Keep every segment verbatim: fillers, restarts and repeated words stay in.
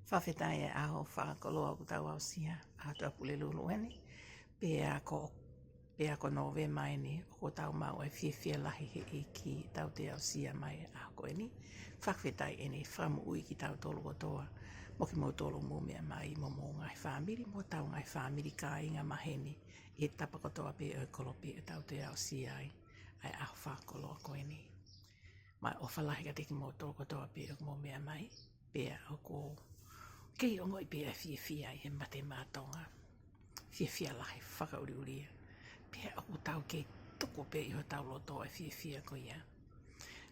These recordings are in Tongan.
Fakafetaʻi e ʻaho fakakoloa ʻoku tau aʻusia, ʻaho Tuʻapulelulu eni, pea ko, pea ko Nōvema eni, ʻoku tau maʻu e fiefia lahi he ʻEiki ʻetau toe aʻusia mai e ʻaho ko eni. Fakafetaʻi eni, fakamoʻui kitautolu kotoa, mo kimoutolu mou meʻa mai, mo mou ngaahi fāmili, mo hotau ngaahi fāmili kāinga maheni, ʻi he tapa kotoa pē ʻo e kolope ʻetau toe aʻusia ai ʻa e ʻaho fakakoloa ko eni. Mo e ʻofa lahi kiate kimoutolu kotoa pē ʻoku mou meʻa mai, pea ʻoku kei ongoʻi pē ʻa e fiefia ʻi he mate maʻa Tonga. Fiefia lahi fakaʻuliʻulia. Pea ʻoku tau kei tuku pē ʻi hotau loto e fiefia ko ia.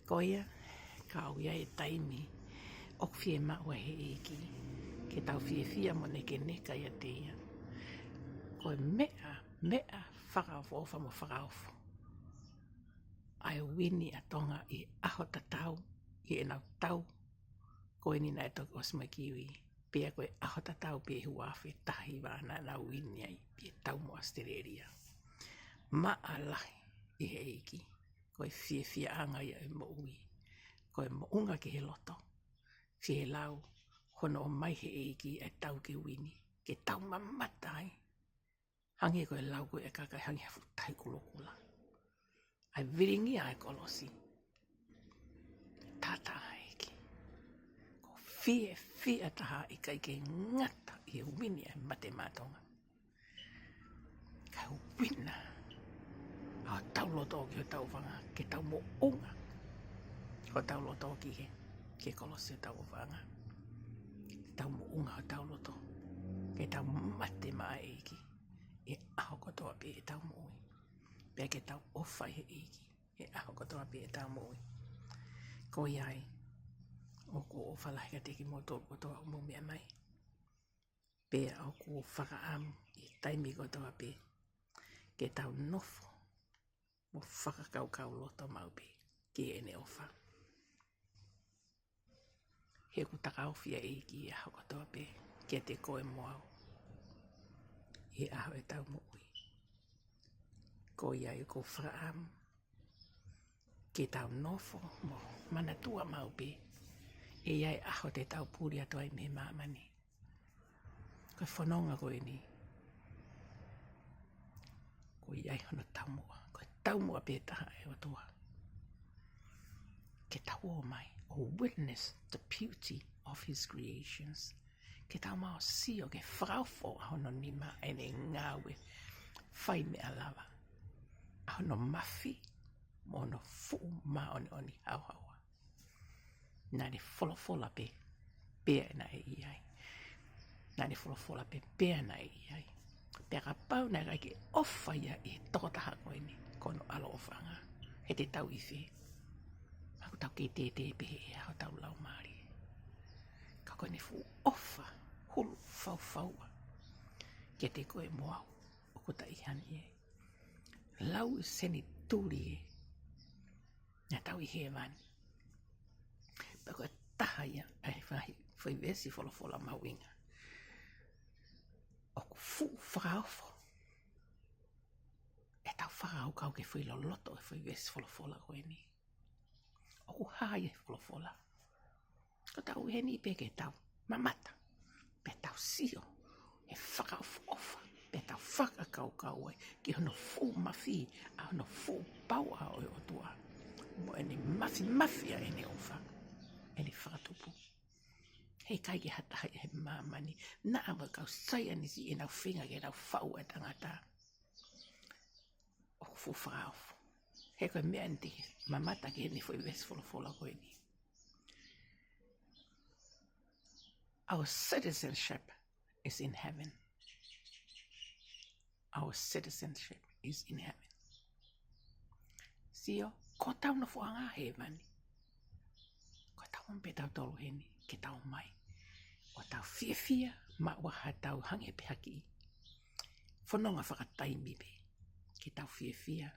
Ko ia, ka ʻoku ʻi ai e taimi ʻoku fiemaʻu ai he ʻEiki ke tau fiefia mo nekeneka ʻiate ia. Ko e meʻa, meʻa fakaʻofoʻofa mo fakaofo ʻa e uini ʻa Tonga ʻi he ʻaho tatau, ʻi heʻenau tau ko eni naʻe toki ʻosi mai ki ui. Pea ko e ʻaho tatau pē he ua afe taha hiva naʻa nau uini ai pea tau mo ʻAositelēlia. Maʻa lahi ʻi he ʻEiki, ko e fiefiaʻanga ia e moʻui, ko e moʻunga ki he loto. Fielau hono ʻomai he ʻEiki ʻa e tau ke uini, ke tau mamata ai. Hangē ko e lau ko ē ʻa e kakai, hangē ha fuʻu tahi kulokula. ʻA e vilingia ʻa e kolosi. Tata ʻEiki. Ko e fiefia taha ʻikai ke ngata ʻi he uini ʻa e mate maʻa Tonga. Ka e uini ʻa hotau loto ki hotau ʻofaʻanga, ke tau moʻunga hotau loto ki he, ki he kolosi hotau ʻofaʻanga. Ke tau moʻunga hotau loto, ke tau mate maʻa e ʻEiki ʻi he ʻaho kotoa pē ʻetau moʻui. Pea ke tau ʻofa ʻi he ʻEiki he ʻaho kotoa pē ʻetau moʻui. Ko ia ai, ʻoku ou ʻofa lahi kiate kimoutolu kotoa ʻoku mou meʻa mai. Pea ʻoku ou fakaʻamu ʻi he taimi kotoa pē ke tau nofo mo fakakaukau loto maʻu pē ki heʻene ʻofa. He ʻoku takaofi ʻa e ʻEiki ʻi he ʻaho kotoa pē kiate koe mo au ʻi he ʻaho ʻetau moʻui. Ko ia ai ʻoku ou fakaʻamu ke tau nofo mo manatua maʻu pē ʻe ʻi ai e ʻaho te tau puli atu ai mei māmani. Ko e fononga ko eni, ʻoku ʻi ai hono taumuʻa, ko e taumuʻa pē taha ʻa e ʻOtua. Ke tau ō mai ʻo witness the beauty of his creations. Ke tau maʻu sio ki he fakaofo ʻa hono nima, ʻene ngāue fai meʻa lava, ʻa hono mafi mo hono fuʻu māʻoniʻoni haohaoa. Naʻa ne folofola pē, pea naʻe ʻi ai. Naʻa ne folofola pē, pea naʻe ʻi ai. Pea kapau naʻe ʻikai ke ʻofa ia ʻi he tokotaha ko eni, ko hono ʻaloʻofaʻanga, he te tau ʻi fē? ʻOku tau kei tētē pē he ʻea hotau laumālie. Ka ko ʻene fuʻu ʻofa hulu faufaua kiate koe mo au ʻoku ta ʻi heni ē. Lau senituli ē, naʻa tau ʻi hēvani. Pea ko e taha ia ʻa e fai, fai veesi folofola mahuʻinga. ʻOku fuʻu fakaofo ʻetau fakakaukau ke fai loloto e fai veesi folofola ko eni. ʻOku hā ia he folofola. Ko tau heni pē ke tau mamata, pea tau sio he fakaʻofoʻofa, pea tau fakakaukau ai ki hono fuʻu mafi, ʻa hono fuʻu pauʻa ʻo e ʻOtua, mo ʻene mafimafi ʻa ʻene ʻofa, ʻene fakatupu. He ʻikai ke ha taha ʻi he māmani, naʻa mo e kau saienisi ʻenau feinga ke nau faʻu e tangata. ʻOku fuʻu fakaofo. He ko e meʻa eni te ke mamata ki heʻene fai veesi folofola ko eni. Our citizenship is in heaven. Our citizenship is in heaven. Sio, ko hotau nofoʻanga hēvani. Ko hotau ō mai pē tautolu heni, ke tau ō mai ʻo tau fiefia maʻu ha tau hangē pē ha kiʻi fononga fakataimi pē. Ke tau fiefia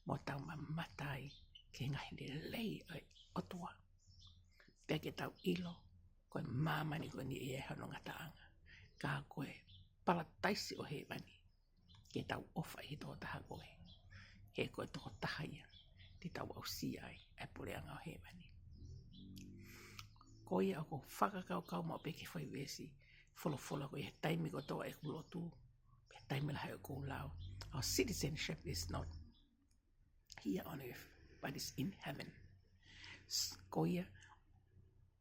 mo tau mamata ai ki he ngaahi lelei ʻa e ʻOtua. Pea ke tau ʻilo, ko e māmani ko eni ʻe ʻi ai hono ngataʻanga, ka ko e palataisi ʻo hēvani ke tau ʻofa ʻi he tokotaha ko ē. He ko e tokotaha ia te tau aʻusia ai ʻa e puleʻanga ʻo hēvani. Ko ia ʻoku ou fakakaukau maʻu pē ki he foʻi veesi folofola ko ia he taimi kotoa ʻeku lotu, he taimi lahi ʻoku ou lau. Our citizenship is not here on earth, but it's in heaven. S-, ko ia,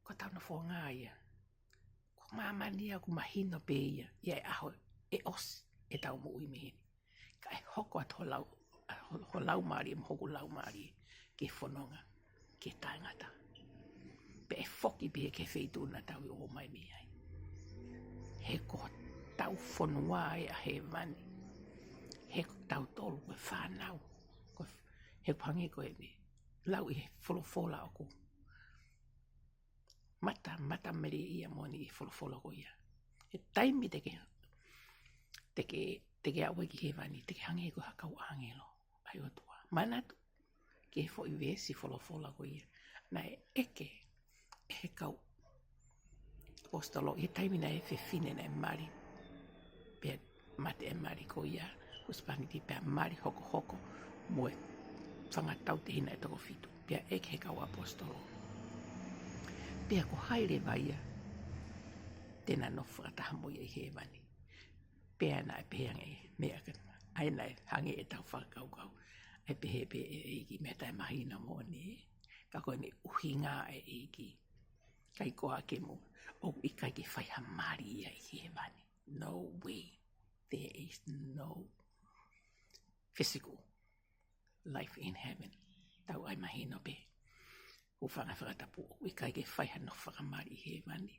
ko ʻetau nofoʻanga ia. Ko māmani ia ʻoku mahino pē ia, ʻi he ʻaho ʻe ʻosi ʻetau moʻui mei heni. Kae hoko atu ho lau, ho, ho laumālie mo hoku laumālie ki he fononga, ki he taʻengata. Pea ʻe foki pē ki he feituʻu naʻa tau ō mai mei ai. He ko hotau fonua ē ʻa hēvani. He ko tautolu ko e fānau. Ko e f-, he pangi ko eni. Lau ʻi he folofola ʻoku mata, mata mele ia moʻoni ʻi he folofola ko ia. He taimi te ke, te ke, te ke aʻu ai ki hēvani, te ke hangē ko ha kau ʻāngelo ʻa e ʻOtua. Manatu ki he foʻi veesi folofola ko ia. Naʻe ʻeke ʻe he kau ʻaposetolo ʻi he taimi naʻe fefine naʻe mali. Pea mate e mali ko ia, husepāniti pea mali hokohoko mo e fanga tautehina ʻe toko fitu. Pea ʻeke he kau ʻaposetolo. Pea ko hai leva ia te na nofo fakataha mo ia ʻi hēvani. Pea naʻe pehē ange meʻa ka, ʻa ia naʻe hangē ʻetau fakakaukau. ʻA e pehē pē ʻe he ʻEiki meʻa taʻemahino moʻoni. Ka ko ʻene ʻuhinga ʻa e ʻEiki. Kae ʻikai ke mo, ʻoku ʻikai ke fai ha mali ia ʻi hēvani. No way. There is no physical life in heaven. Tau ʻai mahino pē. Hūfanga he fakatapu ʻoku ʻikai ke fai ha nofo fakamali ʻi hēvani.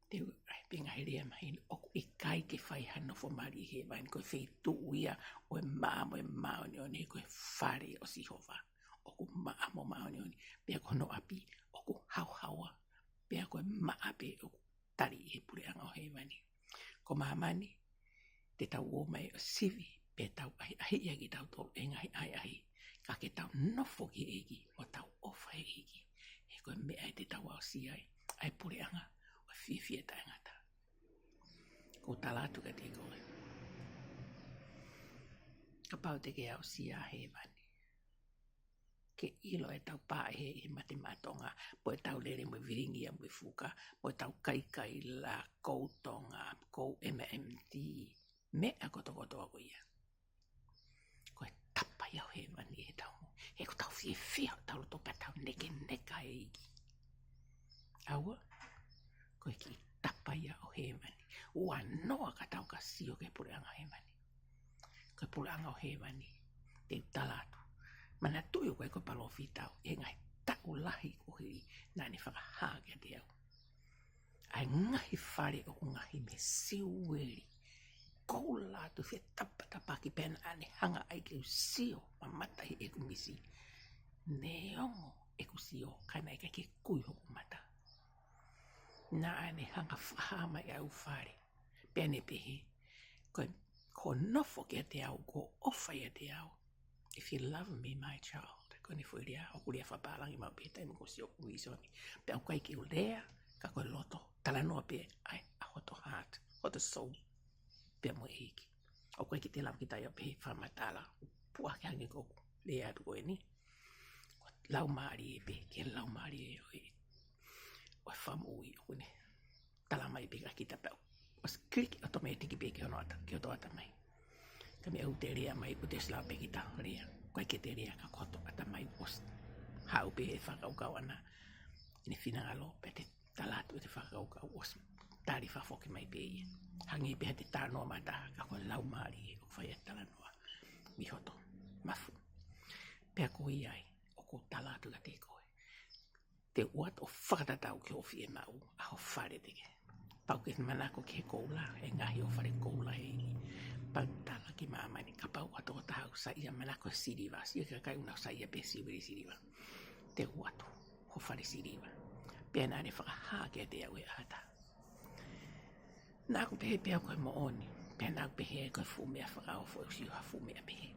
Te u ʻai pē ngaahi lea mahino ʻoku ʻikai ke fai ha nofo mali ʻi hēvani. Ko e feituʻu ia ʻo e maʻa mo e māʻoniʻoni, ko e fale ʻo Sihova. ʻOku maʻa mo māʻoniʻoni. Pea ko hono ʻapi ʻoku haohaoa. Pea ko e maʻa pē ʻoku tali ʻi he puleʻanga ʻo hēvani. Ko māmani, te tau ō mai ʻo sivi, pea tau ʻahiʻahiʻi ʻaki kitautolu ʻe he ngaahi ʻahiʻahi. Ka ke tau nofo ki he ʻEiki, mo tau ʻofa he ʻEiki. He ko e meʻa ē te tau aʻusia ai ʻa e puleʻanga ʻo e fiefia taʻengata. ʻOku ou tala atu kiate koe. Kapau te ke aʻusia hēvani, ke ʻilo ʻetau pā ʻi he, ʻi he mate maʻa Tonga, pe ʻetau lele mo e vilingia mo e fuka, pe ʻetau kaikaila, kou Tonga, kou M M T, meʻa kotokotoa ko ia. Ko e tapa ia ʻo hēvani ʻetau moʻui. He ʻoku tau fiefia ʻi hotau loto pea tau nekeneka he ʻEiki. ʻAua, ko e kiʻi tapa ia ʻo hēvani. Ua noa ka tau ka sio ki he puleʻanga hēvani. Ko e puleʻanga ʻo hēvani, te u tala atu. Manatuʻi ʻoku ʻi ai ko e palōfita ʻi he ngaahi taʻu lahi kuo hili naʻa ne fakahā kiate au ʻa e ngaahi fale ʻoku ngaohi mei he siueli. Koula atu fetapatapaki pea naʻa ne hanga ai ke u sio mamata ʻi heʻeku misi. Neongo ʻeku sio, ka naʻe ʻikai ke kui hoku mata. Naʻa ne hanga fakahā mai ʻa e ʻū fale. Pea ne pehē, ko e, ko e nofo kiate au, ko e ʻofa ʻiate au. If you love me, my child. Ko ʻene foʻi lea, ʻoku lea fakapālangi maʻu pē he taimi ʻoku ou sio ʻoku vīsone. Pea ʻoku ʻikai ke u lea, ka ko e loto. Talanoa pē ʻa e, ʻa hoto heart, hoto soul. Pea mo e ʻEiki. ʻOku ʻikai ke te lava kita ia pē he fakamatala. Puake hangē ko ʻeku lea atu ko eni. Ko e laumālie pē, ki he laumālie ʻo e, ʻo e Fakamoʻui ʻoku ne tala mai pē kia kita pea ʻosi click automatic pē ki hono ʻata, ki hoto ʻatamai. Ka meʻa ʻoku te lea mai, ʻoku te ʻosi lava pē kita lea. ʻOku ʻikai ke te lea ka ko hoto ʻatamai ʻosi haʻu pē he fakakaukau ʻana. ʻEne finangalo pea te tala atu ʻete fakakaukau ʻosi tali fakafoki mai pē ia. Hangē pē ha te talanoa mata, ka ko e laumālie ʻoku fai ʻa e talanoa mei hoto mafu. Pea ko ia ai, ʻoku ou tala atu kiate koe. Te u ʻoatu ʻo fakatatau ki hoʻo fiemaʻu ʻa ho fale te ke. Pau ke manako ki he koula, ʻe ngaohi ho fale koula he ʻEiki. Pau tala ki māmani, kapau ʻoku ʻi ai ha tokotaha ʻoku saiʻia manako he siliva, sio ki he kakai ʻoku nau saiʻia pē he siueli siliva. Te u ʻoatu ho fale siliva. Pea naʻa ne fakahā kiate au ʻe ʻata. Naʻa ku pehē pē au ko e moʻoni, pea naʻa ku pehē ko e fuʻu meʻa fakaofo ʻe sio ha fuʻu meʻa pehē.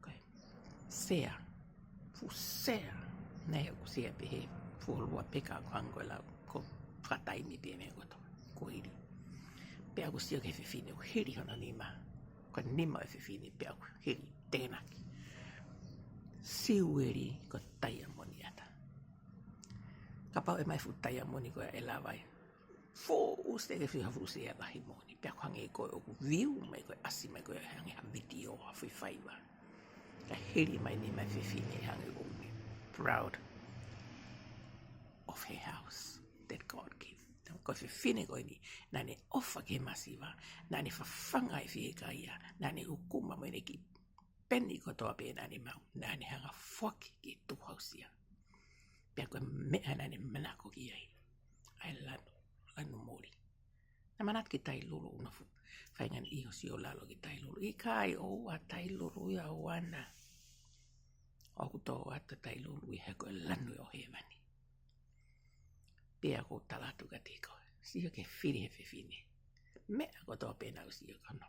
Ko e sea, fuʻu sea, naʻe ʻoku sea pehē, fuʻu lua peka ko hangē ko e lau, ko fakataimi pē meʻa kotoa, ko hili. Pea ʻoku sio ki he fefine, ʻoku hili hono nima, ko e nima ʻo e fefine, pea ʻoku hili, tenaki. Siueli ko e taiamoni ʻa Kapau ʻe ʻomai fuʻu taiamoni ko ē ʻe lava ai, foʻi use ke fiha fuʻu sea lahi moʻoni. Pea ko e hangē ko ē ʻoku view mai ko ē, ʻasi mai ko ē hangē ha video ʻa e fuʻu faiva. Ka hili mai nima e fefine hangē ʻoku ne proud of her house that God gave. Ko e fefine ko eni, naʻa ne ʻofa ki he masiva, naʻa ne fafanga e fiekaia, naʻa ne ʻukuma mo ʻene kiʻi peni kotoa pē naʻa ne maʻu, naʻa ne hanga ʻo foaki ki he tukuhausia. Pea ko e meʻa naʻa ne manako ki ai, ʻa e lanu, lanu moli. Naʻa manatu ki Tailulu, ʻoku na fu-, faingani ʻi hosi ʻo lalo ki Tailulu. ʻIkai, ʻoua Tailulu ia, ʻoua naʻa. ʻOku tō atu Tailulu ia he ko e lanu ʻo hēvani. Pea ʻoku ou tala atu kiate koe, sio ki he fili he fefine. Meʻa kotoa pē naʻa ku sio ki hono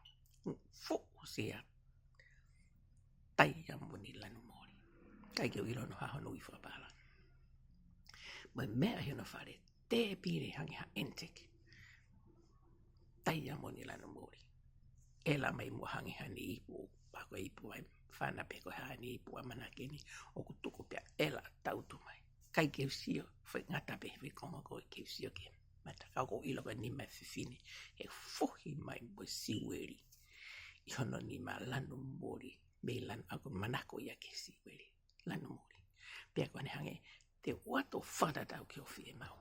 fuʻu sea taiamoni lanu moli. ʻIkai ke u ʻilo hono hā hono ui fakapālangi. Mo e meʻa ʻi hono fale, tēpile hangē ha antique. Taiamoni lanu moli. ʻEla mai muʻa hangē ha ni ipu, pea ko e ipu ʻa e fānau pe ko e hā ni ipu ʻamanaki ni, ʻoku tuku pea ʻela tautu mai. ʻIkai ke u sio, foʻi ngata pē he foʻi konga ko ē ke u sio ki he mata, ka ʻoku ou ʻilo ko e nima e fefine, he fohi mai mo e siueli ʻi hono nima, lanu moli, mei lanu, ʻa ia ko e manako ia ki he siueli, lanu moli. Pea ko ʻene hangē, te u ʻoatu ʻo fakatatau ki hoʻo fiemaʻu.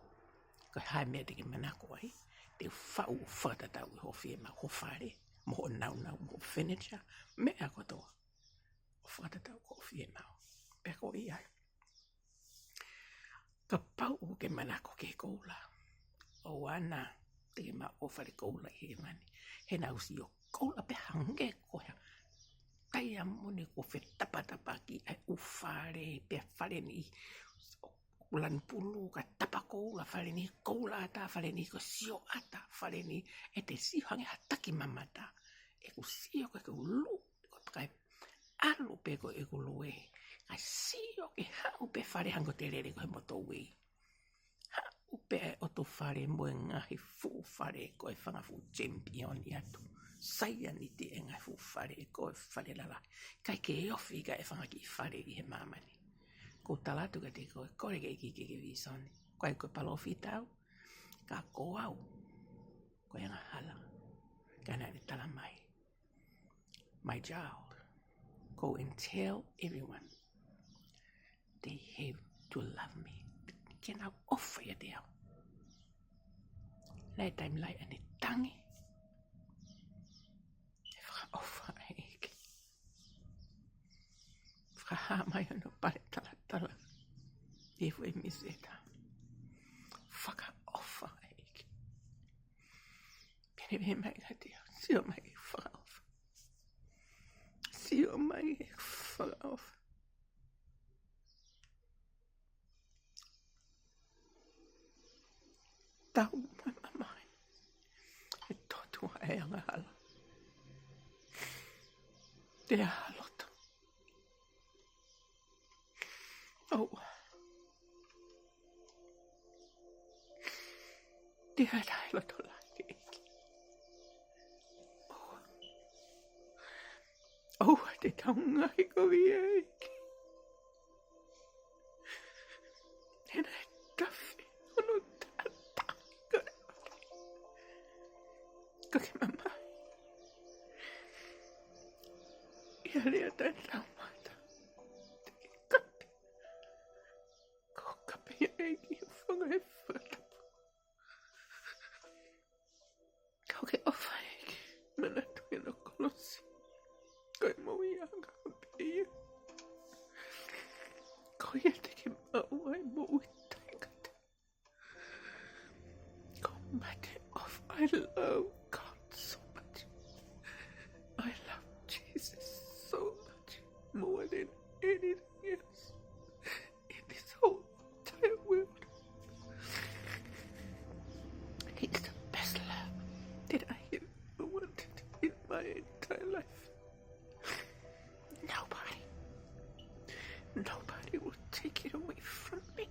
Ko e hā e meʻa te ke manako ai, te u faʻu ʻo fakatatau ki hoʻo fiemaʻu, ho fale, mo hoʻo nāunau, mo hoʻo furniture, meʻa kotoa. ʻO fakatatau ki hoʻo fiemaʻu. Pea ko ia ai. Kapau ʻoku ke manako ki he koula, ʻoua naʻa te ke maʻu ʻo fale koula ʻi hēvani. He naʻa ku sio, koula pē hangē ko ha taiamoni kuo fetapatapaki ʻa e ʻū fale, pea fale ni ʻoku lanu pulu, kae tapa koula, fale ni koula ʻatā, fale ni ko e sio ʻatā, fale ni ʻete sio hangē ha takimamata. ʻEku sio ko ʻeku lū, ko e takai ʻalu pē ko ʻeku lue, kae sio ki he haʻu pē fale hangē ko ʻete lele ko he motorway. Haʻu pē ʻa e ʻotu fale mo e ngaahi fuʻu fale ko e fanga fuʻu champion ʻi atu. Saianiti e ngaahi fuʻu fale ko e fale lalahi. ʻIkai ke ofi ka e fanga kiʻi fale ʻi he māmani. ʻOku ou tala atu kiate koe, kole ki he ʻEiki ke ke vīsone. Ko au ko e palōfita au, ka ko au ko e angahala. Ka naʻa ne tala mai, "My child, go and tell everyone they have to love me." Ke nau ʻofa ʻiate au. Naʻe taimi lahi ʻene tangi. ʻE fakaʻofa ʻEiki. Fakahā mai hono pale talatala. ʻI he fuʻu miseta. Fakaʻofa ʻEiki. Pene pene mai kiate au. Sio mai ʻeku fakaʻofa. Sio mai ʻeku fakaʻofa. Tau mai mamahi. ʻE totu ʻa e angahala. Te ʻa loto. ʻOua. Te ʻa loto lahi ʻEiki. ʻOua. ʻOua te tau ngaahi ko ia ʻEiki. He naʻe tafe hono tātā. Ko ke mamahi. ʻI he lea taʻetaumata. Te ke kape. Ko e kape ia ʻEiki ʻo fanga e fakatapu. Ko e ʻofa ʻEiki, manatu ki hono kolosi. Ko e moʻui ʻa e anga pē ia. Ko ia te ke maʻu ai moʻui taʻengata. Ko e mate ʻofa, I love God so much. I love Jesus so much. More than anything else in this whole entire world. He's the best love that I ever wanted in my entire life. Nobody, nobody will take it away from me.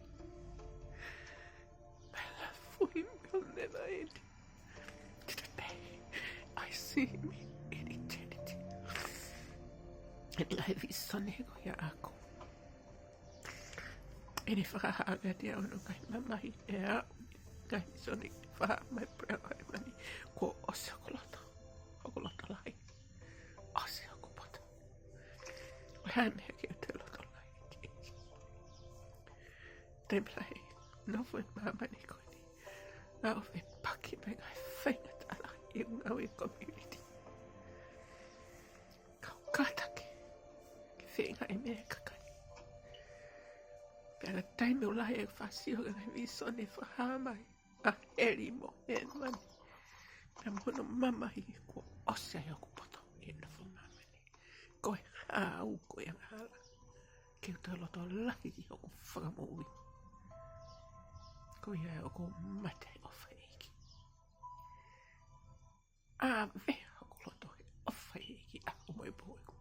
My love for him will never end. To the day I see him in eternity. ʻE lahi e vīsone ko ia ʻaʻaku. ʻEne fakahā kiate au hono ngaahi mamahi ʻe aʻu ki he ngaahi mīsone ʻe fā mai pea ʻo e mani, kuo ʻosi hoku loto, hoku loto lahi. ʻOsi hoku poto. Ko e hā e meʻa ke u toe loto lahi ki ai? Taimi lahi, nofo ʻi māmani ko eni, ʻa ʻoku fepaki mo e ngaahi faingataʻa lahi ʻi he ngāue community. Kau kātaki ke feinga e meʻa ʻa e kakai. Pea ka taimi ʻoku lahi ʻeku faʻa sio ki he ngaahi mīsone ʻe fā mai ʻa heli mo hēvani. Pea mo hono mamahi, kuo ʻosi ai hoku poto ʻi he nofo māmani. Ko e hā ʻoku ou angahala ke u toe loto lahi ki hoku fakamoʻui? Ko ia ʻoku ou mate ʻofa ʻEiki. ʻAve hoku loto he ʻofa ʻEiki ʻa homoi pō ʻeku.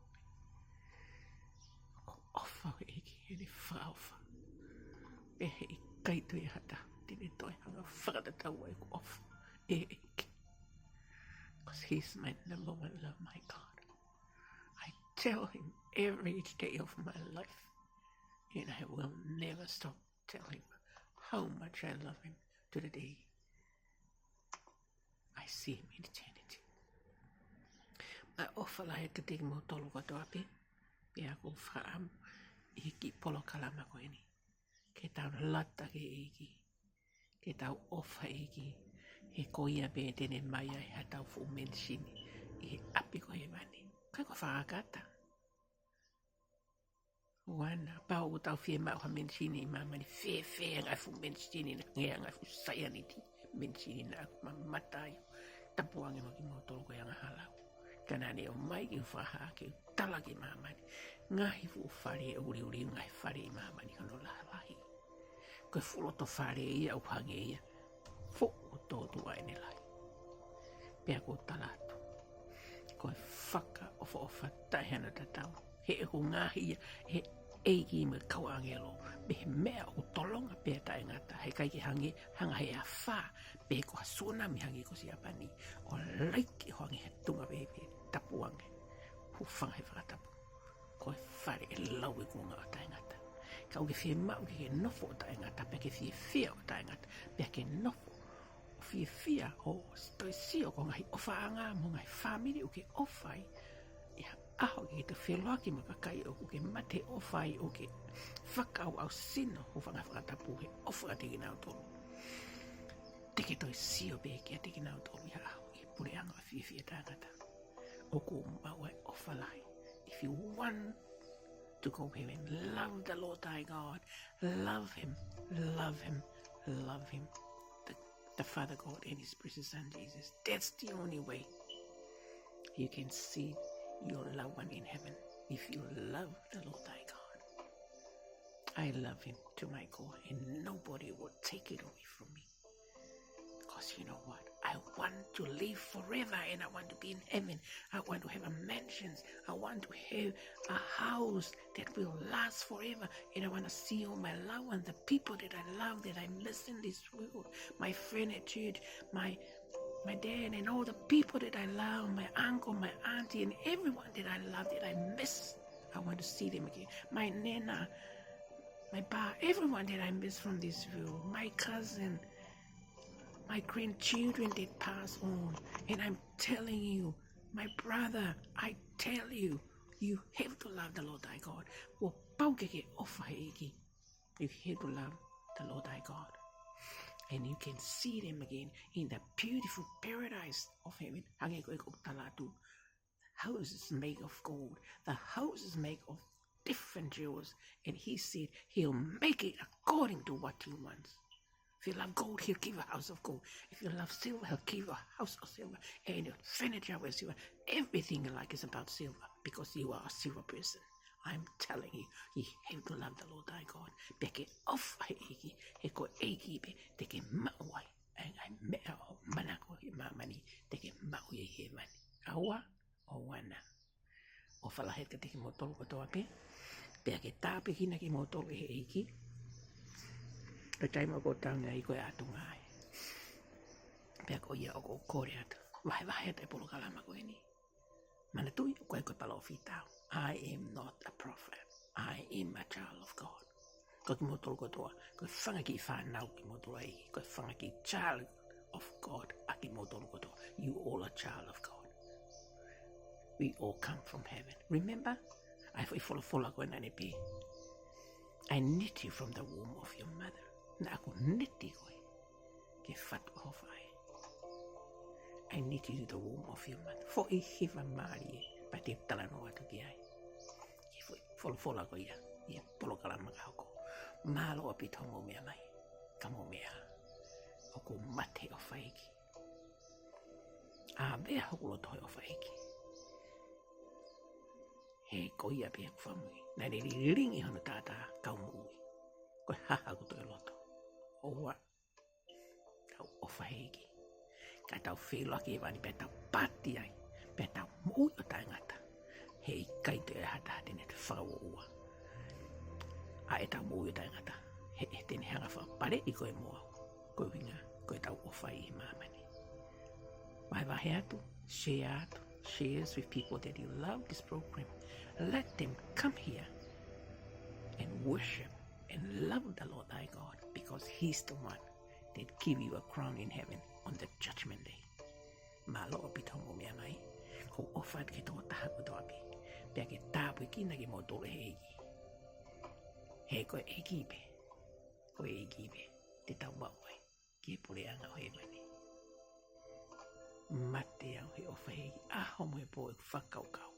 Ko e ʻofa ʻEiki, ʻene fakaʻofa. Pea heʻikai toe ʻi ai ha taha te ne toe hanga fakatatau ai ʻeku ʻofa ʻEiki. 'Cause he's my number one love, my God. I tell him every day of my life. And I will never stop telling him how much I love him to the day I see him in eternity. Mālō ʻofa lahi kiate kimoutolu kotoa pē, pea ʻoku ou fakaʻamu ʻi he kiʻi polokalama ko eni ke tau lata ki he ʻEiki, ke tau ʻofa ʻEiki, he ko ia pē te ne ʻomai ai haʻatau fuʻu mention ʻi he ʻapi ko hēvani. Ka ko e fakakata. ʻOua naʻa pau ʻoku tau fiemaʻu ha mention ʻi māmani, fēfē ʻa e ngaahi fuʻu mention naʻe hangē ha ngaahi fuʻu saianiti mention naʻa mamata ai. Tapu ange mo kimoutolu ko e angahala. Ka naʻa ne ʻomai ke u fakahā, ke u tala ki māmani. Ngaahi fuʻu fale ʻuliʻuli, ngaahi fale ʻi māmani hono lahi lahi. Ko e fuʻu loto fale ia ʻoku hangē ia fuʻu tōtuʻa ʻene lahi. Pea ʻoku ou tala atu, ko e fakaʻofoʻofa taʻe hano tatau, he ʻoku ngaahi ia he ʻEiki mo e kau ʻāngelo, mei he meʻa ʻoku tolonga pea taʻengata, heʻikai ke hangē, hanga he afā, pe ko ha tsunami hangē ko Siapani, ʻo laiki ʻo hangē ha tuʻunga pehē. Tapu ange, hūfanga he fakatapu. Ko e fale ʻe lau e kuonga ʻo taʻengata. Ka ʻoku ke fiemaʻu ke ke nofo ʻo taʻengata, pea ke fiefia ʻo taʻengata, pea ke nofo ʻo fiefia ʻo toe sio ki he ngaahi ʻofaʻanga mo e ngaahi fāmili ʻoku ke ʻofa ai. ʻI ha ʻaho ke ke toe feʻiloaki mo e kakai ʻoku ke mate ʻofa ai, ʻoku ke fakaʻauʻausino, hūfanga he fakatapu he ʻofa kiate kinautolu. Te ke toe sio pē kiate kinautolu ʻi ha ʻaho ʻi he puleʻanga ʻo e fiefia taʻengata. ʻOku maʻu ai e ʻofa lahi. If you want to go heaven, love the Lord thy God. Love him, love him, love him. The, the Father God and his precious Son Jesus. That's the only way you can see your loved one in heaven. If you love the Lord thy God. I love him to my core, and nobody will take it away from me. 'Cause you know what? I want to live forever, and I want to be in heaven. I want to have a mansions. I want to have a house that will last forever. And I want to see all my loved ones, the people that I love, that I miss in this world. My friend at church, my, my dad, and all the people that I love, my uncle, my auntie, and everyone that I love, that I miss. I want to see them again. My nana, my pa, everyone that I miss from this world, my cousin, my grandchildren that pass on. And I'm telling you, my brother, I tell you, you have to love the Lord thy God. Kuo pau ke ke ʻofa he ʻEiki. You have to love the Lord thy God. And you can see them again in the beautiful paradise of heaven. Hangē ko e ʻoku tala atu, houses made of gold. The houses made of different jewels. And he said he'll make it according to what he wants. If you love gold, he'll give you a house of gold. If you love silver, he'll give you a house of silver. And your furniture with silver. Everything you like is about silver because you are a silver person. I'm telling you, you have to love the Lord thy God. Pea ke ʻofa he ʻEiki, he ko e ʻEiki pē te ke maʻu ai ʻa e ngaahi meʻa ʻoku manako he māmani, te ke maʻu ia ʻi hēvani. ʻAua, ʻoua naʻa. ʻOfa lahi kiate kimoutolu kotoa pē, pea ke tāpuekina kimoutolu ʻe he ʻEiki. Ko e taimi ʻoku tau ʻi ai ko e ʻatunga ai. Pea ko ia ʻoku ou kole atu, vahevahe atu e polokalama ko eni. Manatuʻi, ʻoku ʻikai ko e palōfita au. I am not a prophet. I am a child of God. Ko kimoutolu kotoa, ko e fanga kiʻi fānau kimoutolu ʻa e ʻEiki, ko e fanga kiʻi child of God ʻa kimoutolu kotoa. You all are child of God. We all come from heaven. Remember? ʻA e foʻi folofola ko ē naʻa ne pehē, I knit you from the womb of your mother. Naʻa ku neti koe ki he fatu ʻo ho faʻē. I knit you to the womb of your mother. Foʻi hiva mālie, pea te u talanoa atu ki ai. Ki he foʻi folofola ko ia, ʻi he polokalama ka hoko. Mālō ʻaupito hoʻomou meʻa mai. Ka mou meʻa ā, ʻoku ou mate he ʻofa ʻa e ʻEiki. ʻĀvea hoku loto he ʻofa ʻa e ʻEiki. He ko ia pē ʻeku Fakamoʻui. Naʻa ne lilingi hono taʻataʻa kau moʻui. Ko e hā haʻaku toe loto? ʻOua, tau ʻofa he ʻEiki. Ka tau feʻiloaki ʻi hēvani pea tau pāti ai, pea tau moʻui ʻo taʻengata. He ʻikai toe ʻi ai ha taha te ne fakauoua ʻa ʻetau moʻui ʻo taʻengata. He, he te ne hanga fakapaleʻi koe mo au. Ko e ʻuhinga, ko ʻetau ʻofa ʻi he māmani. Vahevahe atu, share atu, share with people that you love this program. Let them come here and worship and love the Lord thy God, because he's the one that give you a crown in heaven on the judgment day. Mālō ʻaupito hoʻomou meʻa mai, ʻoku ou ʻofa atu ki he tokotaha kotoa pē. Pea ke tāpuekina kimoutolu ʻe he ʻEiki. He ko e ʻEiki pē, ko e ʻEiki pē te tau maʻu ai ki he puleʻanga ʻo hēvani. Mate au he ʻofa he ʻEiki, ʻaho mo e pō ʻeku fakakaukau.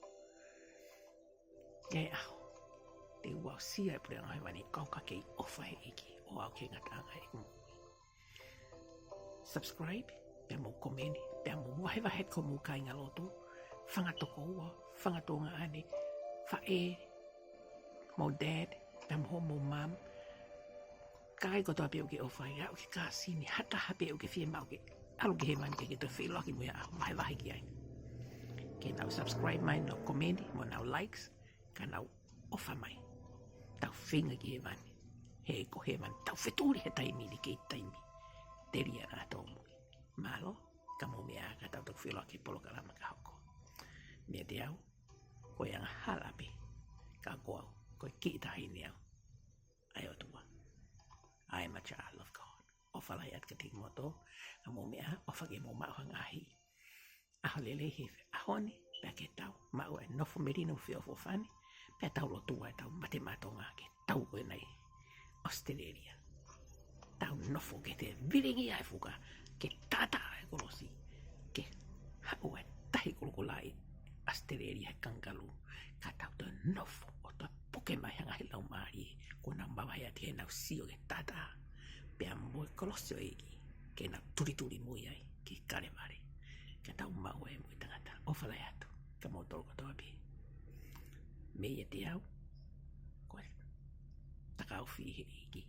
Ke ʻaho te u aʻusia e puleʻanga ʻo hēvani, kau ka kei ʻofa he ʻEiki, ʻo aʻu ki he ngataʻanga ʻeku moʻui. Subscribe, pea mou komeni, pea mou vahevahe ki hoʻomou kāingalotu, fanga tokoua, fanga tuongaʻane, faʻē, mo dad, pea mo hoʻomou mum. Kakai kotoa pē ʻoku ke ʻofa ai, aʻu ki he kāsini, ha taha pē ʻoku ke fiemaʻu ke ʻalu ki hēvani ke ke toe feʻiloaki mo ia, vahevahe ki ai. Ke nau subscribe mai, nau komeni, mo nau likes, ka nau ʻofa mai. Tau feinga ki hēvani. He ko hēvani, tau fetuli he taimi ni kei taimi. Telia naʻa tōmui. Mālō, ka mou meʻa ā ka tau toki feʻiloaki he polokalama ka hoko. Meiate au, ko e angahala pē, ka ko au, ko e kiʻi taʻahine au ʻa e ʻOtua. I am a child of God. ʻOfa lahi atu kiate kimoutolu, ka mou meʻa ā, ʻofa ke mou maʻu ha ngaahi ʻaho lelei he ʻaho ni, pea ke tau maʻu e nofo melino feʻofoʻofani, pea tau lotua ʻetau mate maʻa Tonga ke tau ko eni ʻAositelēlia. Tau nofo ke te vilingi ai fuka, ke taʻataʻa e kolosi, ke haʻu e tahi kolokola ʻi ʻAositelēlia he kangaroo, ka tau toe nofo ʻo toe puke mai ha ngaahi laumālie, kuo nau mavahe atu heʻenau sio ki he taʻataʻa, pea mo e kolosi ʻo e ʻEiki, ke nau tulituli moʻui ai ki Kalevale. Ka tau maʻu e moʻui taʻengata. ʻOfa lahi atu, ka mou tolu kotoa pē. Meiate au, ko e takaofi ʻi he ʻEiki,